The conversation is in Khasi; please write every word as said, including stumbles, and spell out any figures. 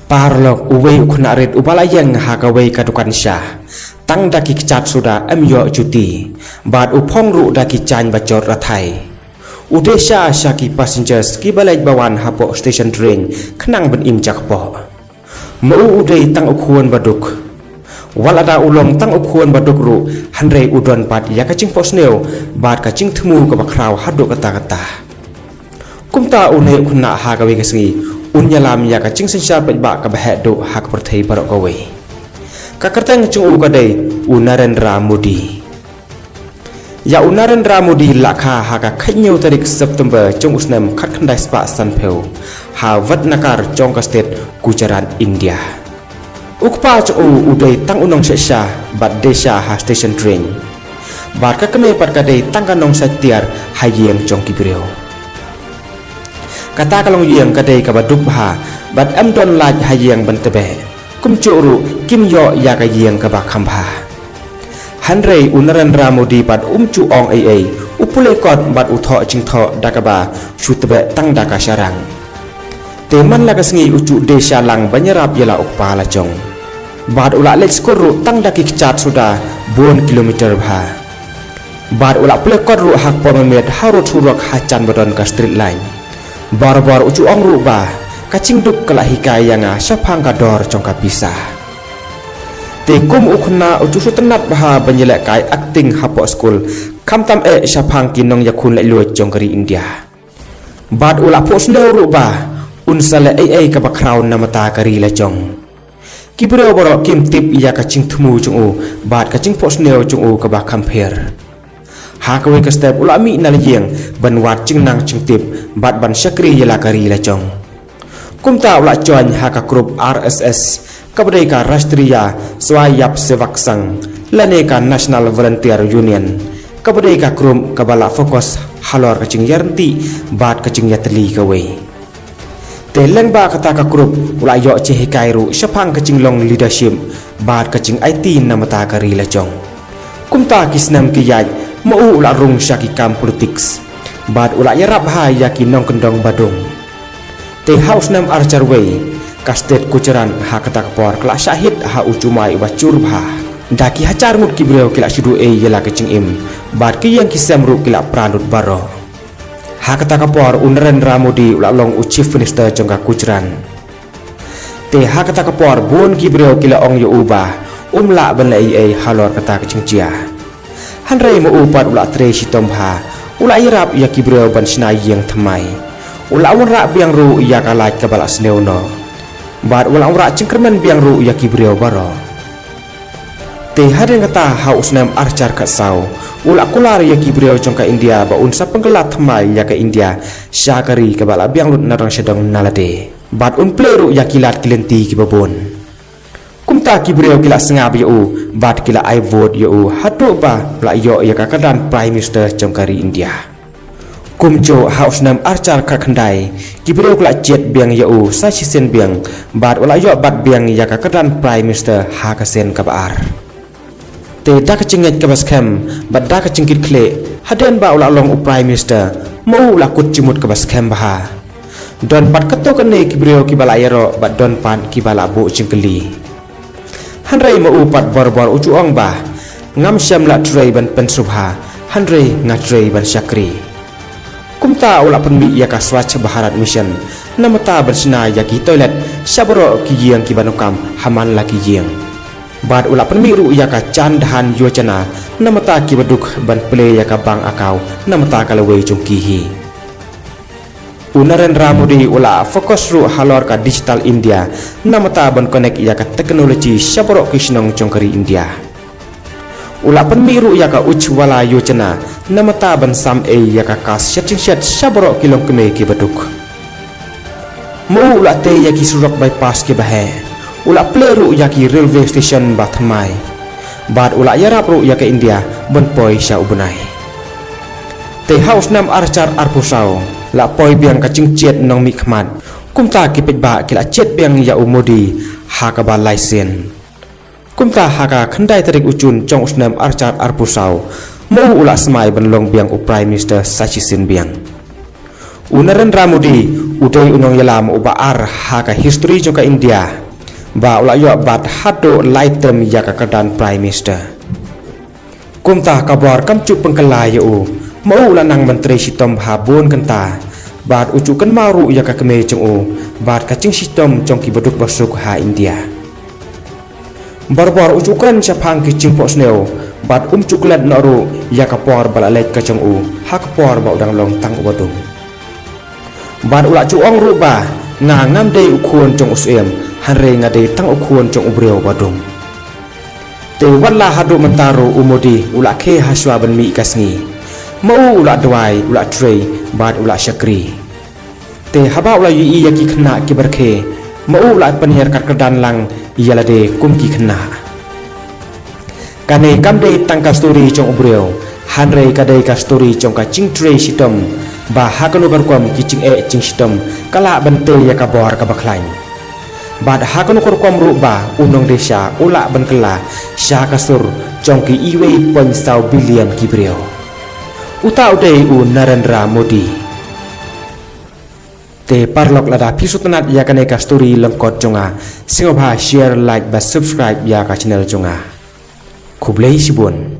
Paralok, uwei u khynnah rit uba la ïeng ha kawei ka dukan sha, tang da ki kjat suda em ïoh juti, bad u phong ruh da ki jaiñ ba jot rathai. U dei sha sha ki passengers kiba leit ba wan hapoh station train khnang ban im jakpoh. Ma u u dei tang u khun ba duk. Wat lada u long tang u khun ba duk ruh, hynrei u don pat ïa ka jingphohsniew bad ka jingthmu kaba khraw haduh katta katta. Kumta une u khynnah ha kawei ka sngi un ïalam ïa ka jingsynshar paidbah kaba heh duh ha ka pyrthei baroh kawei. Ka kyrteng jong u ka dei u Narendra Modi. Ïa u Narendra Modi la kha ha ka khathynñiew tarik September jong u snem khatkhyndai spah sanphew, ha Vadnagar jong ka state Gujarat, India. U kpa jong u u dei tang u nongshah sha bad dei sha ha station train. Bad ka kmie pat ka dei tang ka nongshah tiar ha ïing jong ki briew. Kata ka longïing ka dei kaba duk bha bad em don light ha ïing ban tbeh. Kumjuh ruh kim ïoh ïa ka ïing kaba kham bha. Hynrei u Narendra Modi pat um ju ong ei ei, u pule kot bad u thoh jingthoh da kaba shu tbeh tang da ka sharang. Te man la ka sngi u ju dei sha lang ban ïarap ïa la u kpa la jong. Bad u la leit skul ruh tang da ki kjat suda bun kilometer bha. Bad u la pule kot ruh ha ka por mynmiet harud surok hajan ba don ka street light. Barabor u ju ong ruh ba ka jingduk ka la hikai ïa nga shaphang ka dor jong ka pisa. Te kum u khynnah u ju sngewtynnat bha ban ïalehkai acting hapoh skul, khamtam eh shaphang ki nongïakhun laitluid jong ka ri India. Bad u la phohsniew ruh ba un sa leh ei ei kaba khraw namar ka ri la jong. Ki briew baroh kim tip ïa ka jingthmu jong u bad ka jingphohsniew jong u kaba kham pher. Ha kawei ka step u la mih na la ïing ban wad jingnang jingtip bad ban shakri ïa la ka ri la jong. Kumta u la join ha ka group R S S, kaba dei ka Rashtriya Swayamsevak Sangh, lane ka National Volunteer Union, kaba dei ka group kaba la focus halor ka jingïarynti bad ka jingïatylli kawei. Te lyngba kata ka group u la ïoh jinghikai ruh shaphang ka jinglong leadership bad ka jingaiti namar ka ri la jong. Kumta ki snem ki ïaid, ma u u la rung sha ki kam politics bad u la ïarap bha ïa ki nongkyndong badung. Te ha u snem arhajar wei, ka state Gujarat ha kata ka por ka la shahid ha u jumai uba jur bha. Da ki hajar ngut ki briew ki la shu duh ei ïa la ka jingim bad ki ïing ki sem ruh ki la pra lut baroh. Ha kata ka por u Narendra Modi u la long u Chief Minister jong ka Gujarat. Te ha kata ka por bun ki briew ki la ong ïa u ba um lah ban leh ei ei halor kata ka jingjia. Hynrei ma u pat u la trei shitom bha, u la ïarap ïa ki briew ban shna ïing thymmai. U la wanrah biang ruh ïa ka light kaba la sniew noh. Bad u la wanrah jingkyrmen biang ruh ïa ki briew baroh. Te hadien kata ha u snem arhajar khatsaw, u la kular ïa ki briew jong ka India ba un sa pynkylla thymmai ïa ka India sha ka ri kaba la biang lut na dong sha dong na lade. Bad un plie ruh ïa ki lad ki lynti kiba bun. Kumta ki briew ki la sngap ïa u bad ki la ai vote ïa u haduh ba u la ïoh ïa ka kyrdan Prime Minister jong ka ri India. Kumjuh ha u snem arhajar khatkhyndai, ki briew ki la jied biang ïa u sa shisien biang bad u la ïoh bat biang ïa ka kyrdan Prime Minister ha ka sien kaba ar. Te da ka jingngeit kaba skhem bad da ka jingkitkhlieh, hadien ba u la long u Prime Minister, ma u u la kut jingmut kaba skhem bha. Don pat katto katne ki briew kiba la ïaroh bad don pat kiba la buh jingkylli. Hynrei ma u pat barabor u ju ong ba ngam shym la trei ban pynsngewbha, hynrei nga trei ban shakri. Kumta u la pynmih ïa ka Swachh Bharat Mission namar ban shna ïa ki toilet sha baroh ki ïing kiba donkam ha man la ki ïing. Bad u la pynmih ruh ïa ka Jan Dhan Yojana namar kiba duk ban plie ïa ka bank account namar ka lawei jong ki hi. U Narendra Modi u la focus ruh halor ka Digital India namar ban connect ïa ka technology sha baroh ki shnong jong ka ri India. U la pynmih ruh ïa ka Ujjwala Yojana namar ban sam ei ïa ka gas shet jingshet sha baroh ki longkmie kiba duk. Ma u u la tei ïa ki surok bypass kiba heh. U la plie ruh ïa ki railway station ba thymmai. Bad u la ïarap ruh ïa ka India ban poi sha u bnai. Te ha u snem arhajar arphew saw, la poi biang ka jingjied nongmihkhmat. Kumta ki paidbah ki la jied biang ïa u Modi ha kaba lai sien. Kumta ha ka khyndai tarik u Jun jong u snem arhajar arphew saw, ma u u la smai ban long biang u Prime Minister sa shisien biang. U Narendra Modi u dei u nongïalam uba ar ha ka histori jong ka India, ba u la ïoh bat haduh lai term ïa ka kyrdan Prime Minister. Kumta ka bor kam ju pynkylla ïa u, ma u la nang ban trei shitom ha bun kynta, bad u ju kynmaw ruh ïa ka kmie jong u, bad ka jingshitom jong ki baduk basuk ha India. Barabor u ju kren shaphang ki jingphohsniew, bad um ju klet noh ruh ïa ka por ba la leit ka jong u, ha ka por ba u dang long tang uba dum. Bad u la ju ong ruh ba, nga ngam dei u khun jong u syiem, hynrei nga dei tang u khun jong u briew ba dum. Te wat la haduh mynta ruh u Modi u la khie ha shuwa ban mih ka sngi. Ma u u la duwai, u la trei, bad u la shakri. Te haba u la ïohi ïa ki khynnah kiba rkhie, ma u u la pynhiar kat kyrdan lang ïa lade kum ki khynnah. Kane kam dei tang ka story jong u briew, hynrei ka dei ka story jong ka jingtrei shitom, ba ha kano ka rukom ki jingeh jingshitom ka lah ban tei ïa ka bor kaba khlaiñ. Bad ha kano ka rukom ruh ba u nongdie sha u lah ban kylla sha ka sur jong ki uwei point saw billion ki briew. Uta u dei u Narendra Modi. Te paralok, lada phi sngewtynnat ïa kane ka story lyngkot jong nga, sngewbha share, like bad subscribe ïa ka channel jong nga. Khublei shibun.